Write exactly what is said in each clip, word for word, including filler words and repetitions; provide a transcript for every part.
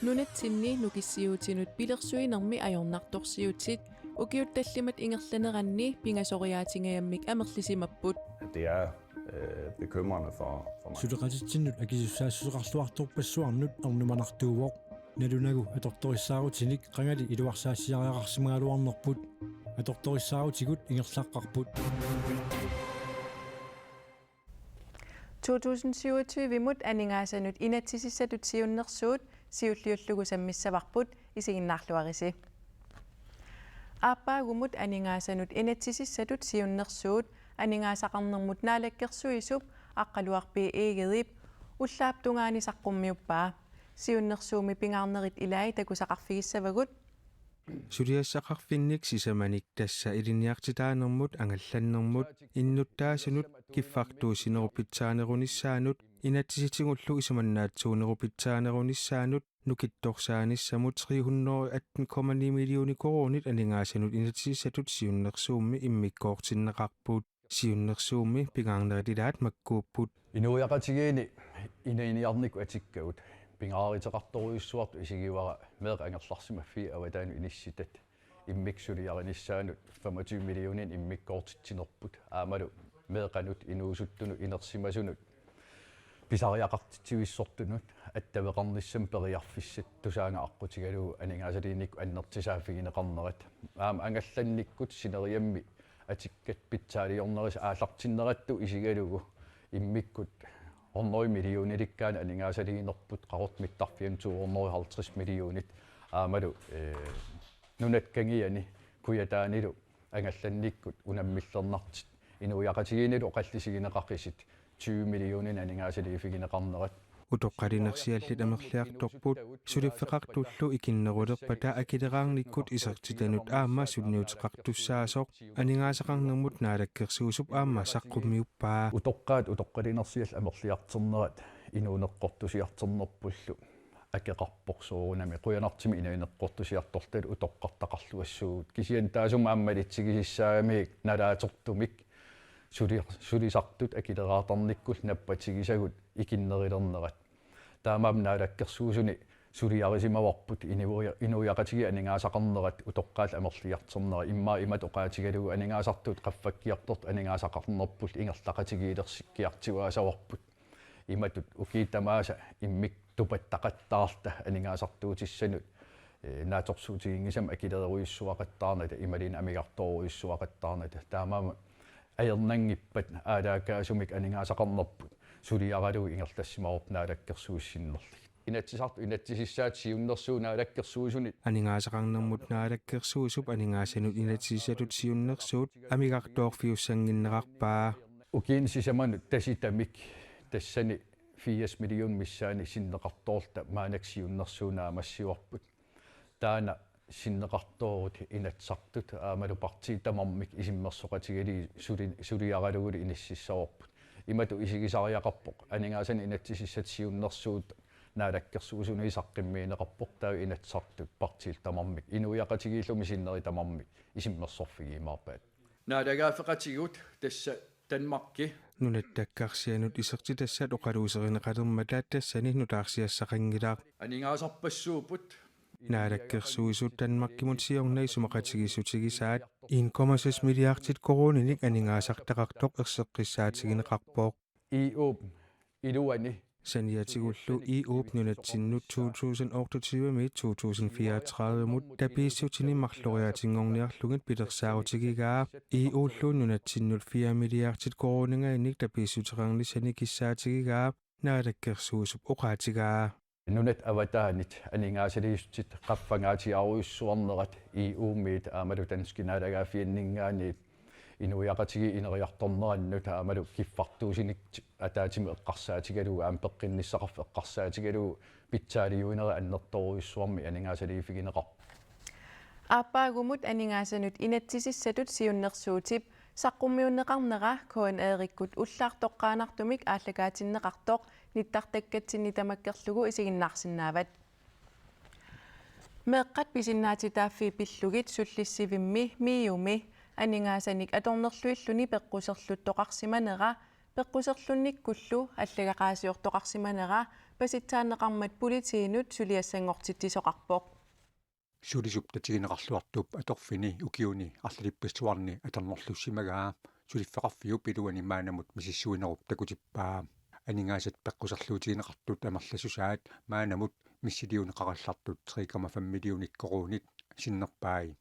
Nunatsinni nukissiuutinut pilersuinermi ajornartorsiutit ukiut tallimat ingerlaneranni pingasoriaatigajammik amerlisimapput. Det er øh, bekymrende for, for mig. Suleqatitsinnut akisussaassuseqarluartorpassuarnut ernumanartuuvoq. Nalunagu atortorissaarutinik qangali iluarsaassiariaqarsimagaluarnerput. Atortorissaarutigut ingerlaqqaarput. To tusind syvogtyve-mut aningaasanut inatsisissatut siunnersuut siulliullugu sammissavarput, isiginnaarluarisi. Aappaagumut aningaasanut inatsisissatut siunnersuut aningaasaqarnermut naalakkersuisup Aqqaluaq B. Egedep ullaap tungaani saqqummiuppaa. Siunnersuummi pingaarnerit ilai takusaqarfigissavagut. Suliassaqarfinnik sisamanik, tassa ilinniartitaanermut, angallannermut, innuttaasunut, kiffartuussinerup pitsaanerunissaanut, inatsisitigullu isumannaatsuunerup pitsaanerunissaanut nukittorsaanissamut tre hundrede og atten komma ni millioner koruunit aningaasanut inatsisissatut siunnersuummi immikkoortinneqarput. Siunnersuummi pingaarnerit ilaat makkuupput. Inuiaqatigiinni inuuniarnikkut atikkagut pingaaruteqartorujussuartut isigivara meeqqat angerlarsimaffii avataanut inissitat immikkut suliarinissaannut femogtyve millioner immikkoortitsinerput aammalu meeqqanut inuusuttunut inersimasunut pisariaqartitsivissortunut attaveqarnissamut periarfissat tusaanut aqqutigalugu aningaasaliinikkut annertusaaffigineqarnerat aamma angallannikkut sineriammi atikkat pitsaaliornerisa aallartinnerattut isigalugu immikkut hundrede millionerikkaanni aningaasaliinerput Qaqortoq mittarfianut to hundrede og halvtreds millioner aammalu ee nunat kangiani Kujataanilu angallannikkut unammillernartut inuiaqatigiinnilu oqallisigineqaqisit tyve millioner aningaasaliiffigineqarnerat. Utoqqalinersiallit amerliartorput suliffeqartullu ikinnerulerpata akileraarnikkut isertitanut aamma sunniuteqartussaasoq aningaasaqarnermut naalakkersuisup aamma saqqummiuppaa. Utoqqaat utoqqalinersiallit amerliartornerat inuuneqqortusiartornerpullu akeqarpoq soorunami qujanartumik inuuneqqortusiartortut utoqqartaqarluassuugut kisianni taassuma aamma malitsigisassaammat nalaatortumik suli sulisartut akileraartarnikkullu nappatigisagut ikinnerulernerat. Taamaammat naalakkersuisuni suliarisimavarput inuiaqatigiit aningaasaqarnerat utoqqaat amerliartornerat immaqa imatut oqaatigalugu aningaasartuut qaffakkiartortut aningaasaqarnerput ingerlaqatigiilersikkiartuaasavarput. Imatut ukiut tamaasa immikkut tupattaqattaarluta aningaasartuutissanut ee naatsorsuutiginngisamik akilerujussuaqattaarnata imaluunniit amigartoorujussuaqattaarnata taamaammat ajornanngippat aalaakaasumik aningaasaqarnerput suliaralugu ingerlassimavarput naalakkersuisut sinnerlugit. Inatsisartut inatsisissaat siunnersuut naalakkersuisunit. Aningaasaqarnermut naalakkersuisup aningaasanut inatsisissatut siunnersuut amigartoorfiussannginnerarpaa. Ukiuni sisamanut tasitamik tassani firs millioner missaani sinneqartoorluta maannakkut siunnersuut naammassivarput. Taanna sinneqartoorut Inatsisartut aammalu partiit tamarmik isummersoqatigalugit suli suliaralugulu inississavarput. Imatut isigisariaqarpoq aningaasanut inatsisissatut siunnersuut naalakkersuisunit saqqummiunneqarpoq taava Inatsisartut partiit tamarmik inuiaqatigiillumi sinneri tamarmik isummersorfigiumaarpaat. Naalagaaffeqatigiit tassa Danmarki. Nunattakkarsianut isertitassat oqaluuserineqalermata tassani nutaarsiassaqanngilaq. Aningaasarpassuupput. Naalakkersuisut Danmarkimut siorna isumaqatigiissutigisaat en komma seks milliardit koruuninik aningaasartaqartoq erseqqissaatigineqarpoq. E U-p iluani. Saniatigullu E U-p nunatsinnut to tusind otteogtyve-miit to tusind fireogtredive-mut tapiissutinik marloriaatinngorniarlugit pilersaarutigigaa. E U-llu nunatsinnut fire milliardit koruuninngaanniit tapiissuteqarnissani kissaatigigaa, Naalakkersuisup oqaatigaa. Nunat avataanit aningaasaliissutit qaffangaatsiarujussuarnerat E U-miit aammalu danskit naalagaaffianninngaanniit inuiaqatigiit ineriartornerannut aammalu kiffartuussineq ataatsimut eqqarsaatigalugu aamma peqqinnissaqarfik eqqarsaatigalugu pitsaaliuinerit annertoorujussuarmik aningaasaliiffigineqarpoq. Aappaagumut aningaasanut inatsisissatut siunnersuutip saqqummiunneqarnera K N R-ikkut ullaaq toqqaannartumik aallakaatinneqartoq nittartakkatsinni tamakkerlugu isiginnaarsinnaavat. Meeqqat pisinnaatitaaffii pillugit sullissivimmi MIO-mi aningaasanik atornerluilluni peqquserluttoqarsimanera, peqquserlunnikkullu allagaqaasiortoqarsimanera Pasitsaanneqarmat politiinut suliassanngortitsisoqarpoq. Sulisup tatigineqarluartup atorfini ukiuni arlalippassuarni atornerlussimagaa suliffeqarfiup iluani maannamut misissuinerup takutippaa. Aningaasat peqquserluutigineqartut amerlassusaat maannamut missiliuneqarallartut tre komma fem millionit koruunit sinnerpai.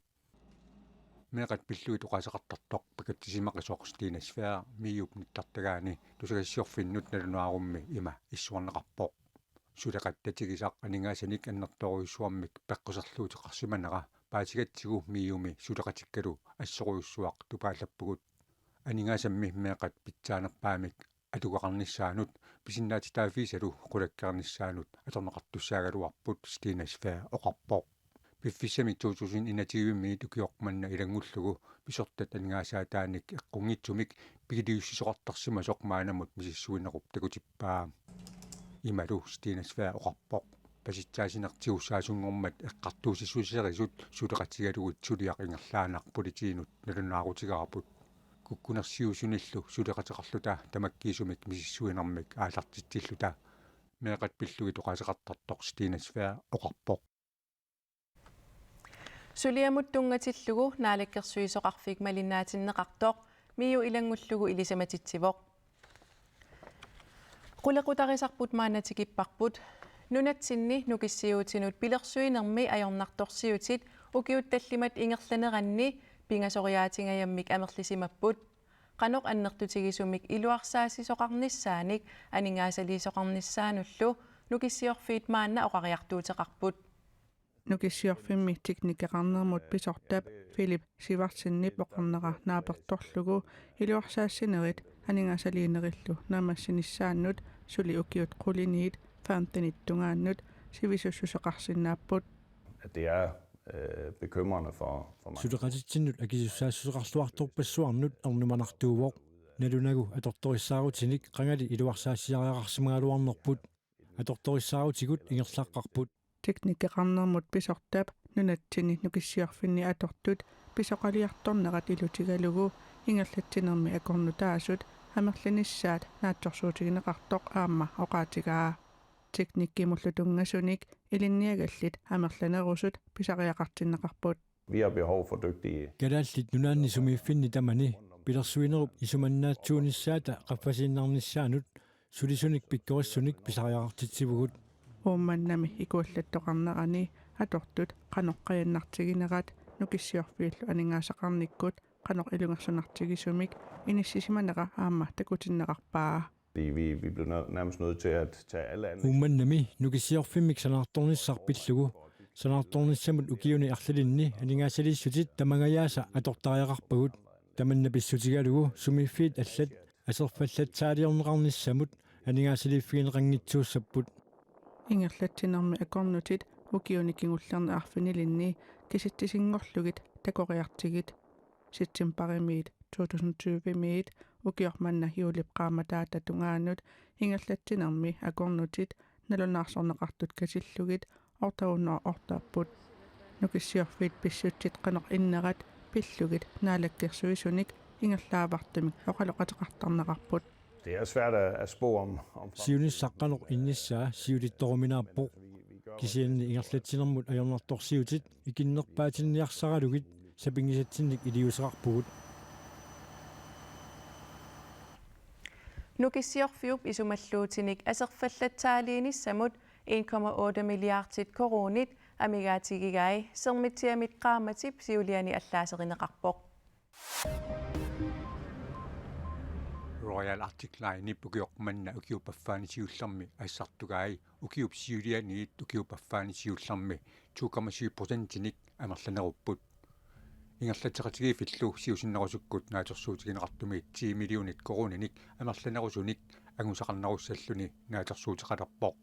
Meeqqat pillugit oqaaseqartartoq pakatsisimaqisoq Stine Sværd MIO-p nittartagaani tusagassiorfinnut nalunaarummi ima issuarneqarpoq. Suleqatit tatigisat aningaasanik annertoorujussuarmik peqquserluuteqarsimanera paasigatsigu MIO-mi suleqatikkalu assorujussuaq tupaallappugut. Aningaasammi meeqqat pitsaanerpaamik atugaqarnissaanut pisinnaatitaaffigisalu qulakkeernissaanut atorneqartussaagaluarput, Stine Sværd oqarpoq. Piffissami to tusind enogtyve-miit ukioq manna ilanngullugu pisortat aningaasaataannik eqqunngitsumik pigiliussisoqartarsimasoq maannamut misissuinerup takutippaa. Imalu Stine Sværd oqarpoq. Pasitsaasineq tigussaasunngormat eqqartuussissuserisut suleqatigalugit suliaq ingerlaannaq politiinut nalunaarutigaarput. Kukkunersiuisunillu suleqateqarluta tamakkiisumik misissuinermik aallartitsilluta meeqqat pillugit oqaaseqartartoq Stine Sværd oqarpoq. Suliamut tunngatillugu Naalakkersuisoqarfik malinnaatinneqartoq MIO ilanngullugu ilisimatitsivoq. Qulequtarisarput maanna tikipparput. Nunatsinni nukissiuutinut pilersuinermi ajornartorsiutit ukiut tallimat ingerlaneranni pingasoriaatingajammik amerlisimapput. Qanoq annertutigisumik iluarsaassisoqarnissaanik aningaasaliisoqarnissaanullu Nukissiorfiit maanna oqariartuuteqarput. Nukissiorfimmi teknikeqarnermut pisortap Philip Sivertsenip oqarnera naapertorlugu iluarsaassinerit aningaasaliinerillu naammassinissaannut suli ukiut quliniit femtenit tungaannut sivisussuseqarsinnaapput. At det er øh, bekymrende for, for mange. Suleqatitsinnut akisussaassuseqarluartorpassuarnut ernumanartuuvoq. Nalunagu atortorissaarutinik qangali iluarsaassiariaqarsimagaluarnerput. Atortorissaarutigut ingerlaqqaarput. Teknikeqarnermut pisortap nunatsinni nukissiorfinni atortut pisoqaliartornerat ilutigalugu ingerlatsinermi akornutaasut amerlinissaat naatsorsuutigineqartoq aamma oqaatigaa. Teknikkimullu tunngasunik ilinniagallit amerlanerusut pisariaqartinneqarput. Vi har behov for dygtige. Kalaallit Nunaanni sumiiffinni tamani pilersuinerup isumannaatsuunissaata qaffasiinnarnissaanut sulisunik pikkorissunik pisariaqartitsivugut. Uummannami ikuallattoqarnerani atortut qanoq qajannartiginerat Nukissiorfiillu aningaasaqarnikkut qanoq ilungersunartigisumik inissisimanera aamma takutinneqarpaa. Vi, vi, vi bliver nø- nærmest nødt til at tage alle anlæg. Uummannami Nukissiorfimmik sanaartornissaq pillugu. Sanaartornissamut ukiuni arlalinni aningaasaliissutit tamangajaasa atortariaqarpagut. Tamanna pissutigalugu sumiiffiit allat aserfallatsaaliorneqarnissamut aningaasaliiffigineqanngitsuussapput. Ingerlatsinermi akornutit ukiuni kingullerni arfinilinni kisitsisinngorlugit takoriartigit. Septembarimiit to tusind tyve-miit ukioq manna juulip qaammataata tungaanut ingerlatsinermi akornutit nalunaarsorneqartut katillugit otte hundrede og otte-apput. Nukissiorfiit pissutsit qanoq innerat pillugit naalakkersuisunik ingerlaavartumik oqaloqateqartarneqarput. Det er svært at, at spå om, om Siunissaq qanoq innissaa siulittoruminaappoq. Kisianni ingerlatsinermut ajornartorsiutit ikinnerpaatinniarsaralugit sapinngisatsinnik iliuuseqarpugut. Nukissiorfiup isumalluutinik aserfallatsaaliinissamut en komma otte milliardit koruunit amigaatigigai Sermitsiamit qaammatip siuliani allaaserineqarpoq. Royal Arctic Linep ukioq manna ukiup affaani siullermi assartugai ukiup siulianiit ukiup affaani siullermi to komma syv procentinik amerlanerupput. Ingerlatseqatigiiffillu siusinnerusukkut naatsorsuutigineqartumi ti millionit koruuninik amerlanerusunik angusaqarnerussalluni naatsorsuuteqalerpoq.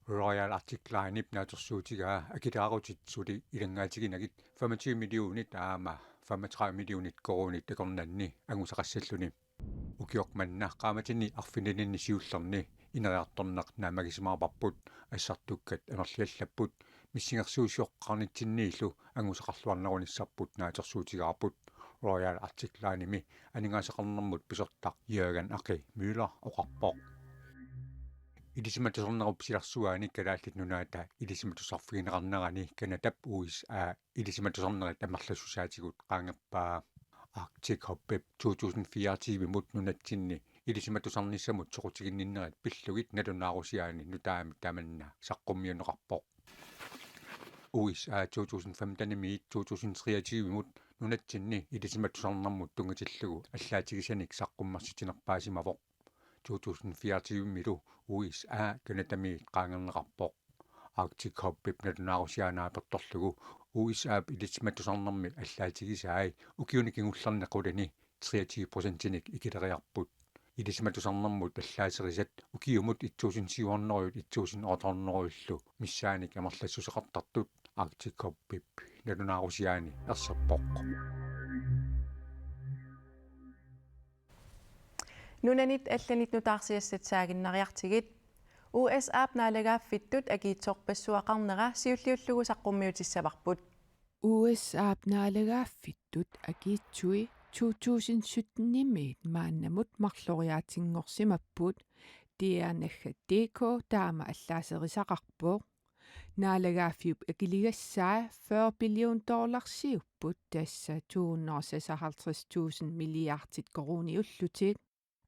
Royal Arctic Linep naatsorsuutigaa akilaarutit suli ilanngaatiginagit femogtyve millionit aamma femogtredive millionit koruunit akornanni angusaqassalluni. Ukioq manna qaammatini arfinilinni siullerni ineriartorneq naammagisimavarput, assartukkat amerliallapput, missingersuusioqqaarnitsinniillu angusaqarluarnerunissarput naatsorsuutigaarput, Royal Arctic Linemi aningaasaqarnermut pisortaq Jørgen Aki Møller oqarpoq. Ilisimatusarnerup silarsuaani Kalaallit Nunaata ilisimatusarfigineqarnerani Canadap U S A ilisimatusarnerit amerlassusaatigut qaangerpaa. Arctic Hubip to tusind fireogtyve-mut nunatsinni ilisimatusarnissamut soqutiginninnerit pillugit nalunaarusiaani nutaamik tamanna saqqummiunneqarpoq. U S A to tusind femten-imiit to tusind treogtyve-mut nunatsinni ilisimatusarnermut tunngatillugu allaatigisanik saqqummersitsinerpaasimavoq. To tusind fireogtyve-milu U S A Canadamiit qaangerneqarpoq. Arctic Hubip nalunaarusiaani naapertorlugu U S A-p ilisimatusarnermi allaatigisai ukiuni kingullerni qulini treogtyve procentinik ikileriarput. Ilisimatusarnermut allaaserisat ukiumut et tusind syv hundrede et tusind otte hundrede-llu missaanik amerlassuseqartartut Arctic Hubip nalunaarusiaani erserpoq. Nunanit allanit nutaarsiassat saaginnariartigit. U S A-p naalagaaffittut akiitsorpassuaqarnera siulliullugu saqqummiutissavarput. U S A-p naalagaaffittut akiitsui to tusind sytten-imiit maannamut marloriaatinngorsimapput. Dianagga D K taama allaaserisaqarpoq. Naalagaaffiup akiligassaa fyrre billion dollarsiupput, tassa to hundrede og seksoghalvtreds tusind milliardit koruuniullutik.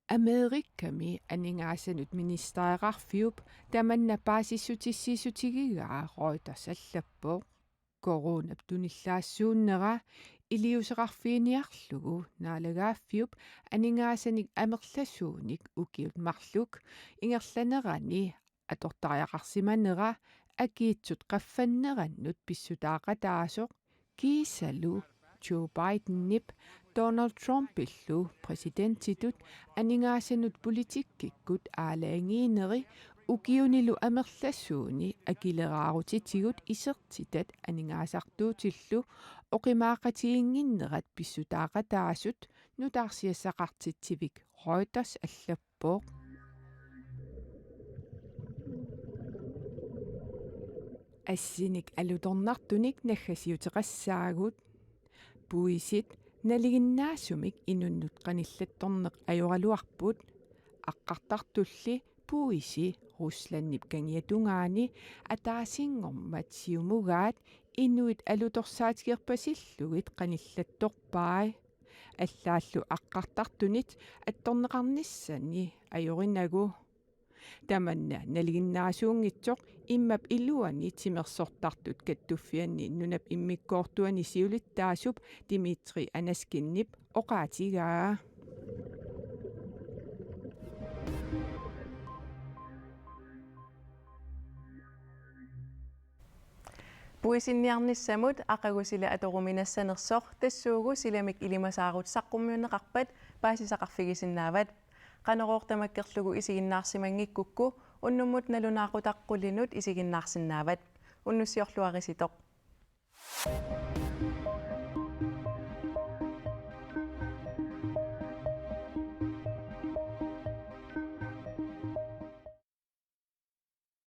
Amerikami aningaasanut ministereqarfiup tamanna paasissutissiissutigigaa Reuters allappoq. Coronap tunillaassuunnera iliuuseqarfiginiarlugu naalagaaffiup aningaasanik amerlasuunik ukiut marluk ingerlanerani atortariaqarsimanera akiitsut qaffannerannut pissutaaqataasoq kiisalu Joe Bidenip Donald Trumpillu præsidentitut aningaasanut politikkikkut aalajangiineri ukiunilu amerlasuuni akileraarutitigut isertitat aningaasartuutillu oqimaaqatiginnginnerat pissutaaqataasut nutaarsiassaqartitsivik Reuters allappoq. Assinik alutornartunik naggasiuteqassaagut. Puisit nalinginnaasumik inunnut qanillattorneq ajoraluarput. Aqqartartulli puisi Ruslandip kangiatungaani ataasinngormat siumugaat inuit alutorsaatigerpasillugit qanillattorpai. Allaallu aqqartartunit attorneqarnissani ajorinagu. Tamanna nalinginnaasuunngitsoq immap iluani timersortartut kattuffianni nunap immikkoortuani siulittaasup Dmitri Anaskinip oqaatigaa. Puisinniarnissamut aqagu sila atoruminassanersoq tassuugu silamik ilimasaarut saqqummiunneqarpat paasisaqarfigisinnaavat. Qanorooq tamakkerlugu isiginnaarsimanngikkukku unnummut nalunaaqutaq qulinut isiginnaarsinnaavat. Unnussiorluarisitoq.